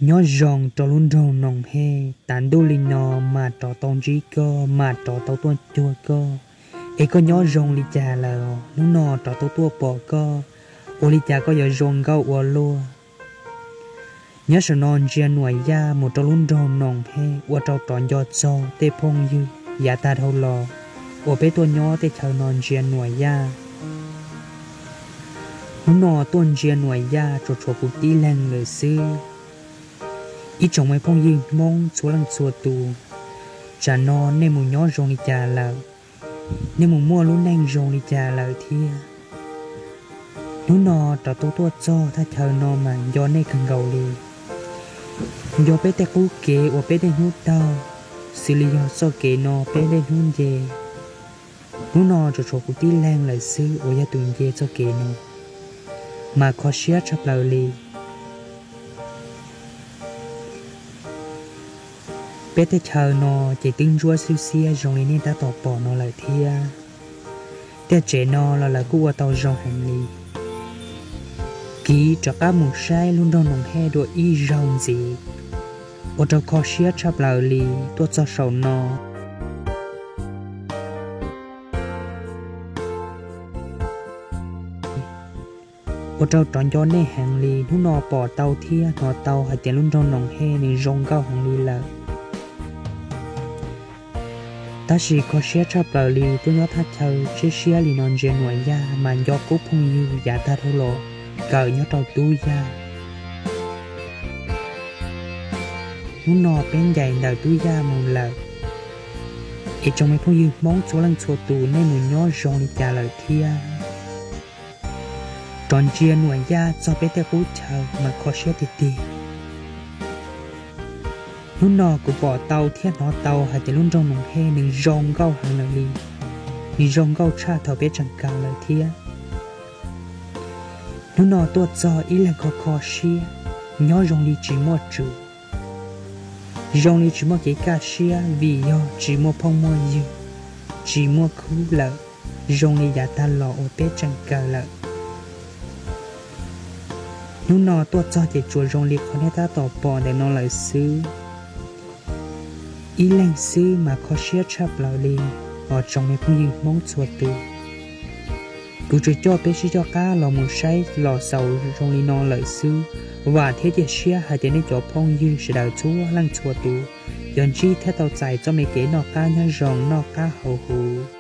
Nyob zoo rau lub nroog Noom Hej, tas ntuj li no mas rov tau ntsib koj, mas rov tau tuaj cuag koj. Es koj nyob zoo li cas lawm? Hnub no rov tau tuaj pom koj, ua li cas koj yuav zoo nkauj ua luaj? Nyob saum no ntsia Nuam Yaj mus rau lub nroog Noom Hej, ua rau rov nco txog tej phooj ywg yav tag dhau los uas peb tuaj nyob tej chaw no ntsia Nuam Yaj. Hnub no tuaj ntsia Nuam Yaj tsuas tshuav kuv tib leeg lawm xwb. Ib tsoom me phooj ywg Hmoob txhua leej txhua tus, tsam no nej mus nyob zoo li cas lawm? Nej mus muaj lub neej zoo li cas lawm thiab? Hnub no rov tau tuaj txog thaj chaw no mas nco nej kawg nkaus li. Nco peb tej qub kev uas peb niaj hnub taug, xws li yog txoj kev no peb niaj hnub nce. Hnub no tsuas tshuav kuv tib leeg lawm xwb uas yog tus nce txoj kev no, mas kho siab tshaj plaws li. Peb tej chaw no ces twb ntsuab xwb xiab zoo li nej tab tom pom no lawm thiab. Tej tsev no los lawv kuj ua tau zoo heev li. Kiv rov qab mus saib lub nroog Noom Hej dua ib zaug ntxiv, ua rau kho siab tshaj plaws li. Tuaj txog saum no, ua rau rov nco nej heev li. Hnub no pom tau thiab hnov tau hais tias lub nroog Noom Hej nws zoo nkauj heev li lawm. Tab sis kho siab tshaj plaws li, tuaj nyob thaj chaw siab siab li no ntsia Nuam Yaj mas nco qub phooj ywg yav tag dhau los kawm nyob rau Tub Yaj. Hnub no peb ncaim ntawm Tub Yaj mus lawm, es tsoom me phooj ywg Hmoob txhua leej txhua tus nej mus nyob zoo li cas lawm thiab? Rov ntsia Nuam Yaj txog peb tej qub chaw mas kho siab tiag tiag. Hnub no kuv pom tau thiab hnov tau hais tias lub nroog Noom Hej nws zoo nkauj heev lawm li, nws zoo nkauj tshaj thaum peb tseem kawm lawm thiab. Hnub no tuaj txog ib leeg kho kho siab, nyob zoo li tsis muaj tswv, zoo li tsis muaj kev kaj siab vim yog tsis muaj phooj muaj ywg, tsis muaj khub lawm, zoo li yav tag los uas peb tseem kawm lawm. Hnub no tuaj txog ces tsuas zoo li qhov nej tab tom pom ntawm no lawm xwb. Ib leeg xwb mas kho siab tshaj plaws li, os tsoom me phooj ywg Hmoob txhua tus. Kuv tsuas coj peb sib coj qab los mus saib los xaus zoo li no lawm xwb. Vam thiab cia siab hais tias nej cov phooj ywg sawv daws txhua leej txhua tus yuav ntsib thiab tau txais txoj me kev noj qab nyob zoo noj qab haus huv.